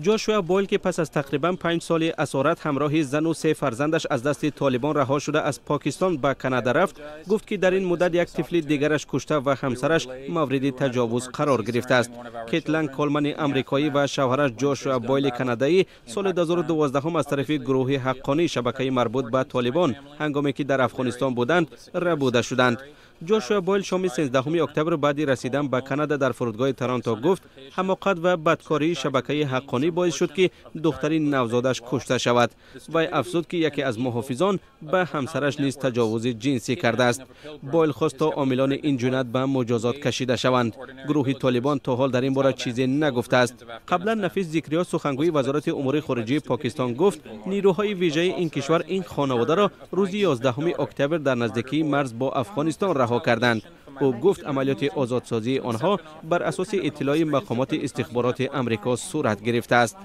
Ҷошуа Бойл, ки пас аз тақрибан 5 соли асорат ҳамроҳи зану се фарзандаш аз дасти Толибон раҳо шуда аз Покистон ба Канада рафт, гуфт, ки дар ин муддат як тифли дигараш кушта ва ҳамсараш мавриди таҷовуз қарор гирифтааст. Кетлан Колмани амрикоӣ ва шавҳараш Ҷошуа Бойли канадаӣ соли 2012 аз тарафи гурӯҳи Ҳаққонӣ, шабакаи марбут ба Толибон, ҳангоме ки дар Афғонистон буданд, рабуда шуданд. Ҷошуа Бойл шоми 13 октябр баъди расидан ба Канада дар фурудгоҳи Торонто гуфт, ҳамоқат ва бадкории шабакаи Ҳаққонӣ боис шуд, ки духтари навзодаш кушта шавад. Вай афзуд, ки яке аз муҳофизон ба ҳамсараш низ таҷовузи ҷинсӣ кардааст. Бойл хост, то омилони ин ҷиноят ба муҷозот кашида шаванд. Гурӯҳи Толибон то ҳол дар ин бора чизе нагуфтааст. Қаблан Нафис Зикриё, сухангӯи Вазорати умури хориҷии Покистон, гуфт, нирӯҳои вижаи ин кишвар ин хонаводаро рӯзи 11 октябр дар наздикии марз бо Афғонистон раҳо карданд. Ӯ гуфт, амалиёти озодсозии онҳо бар асоси иттилои мақомоти истихбороти Амрико сурат гирифтааст.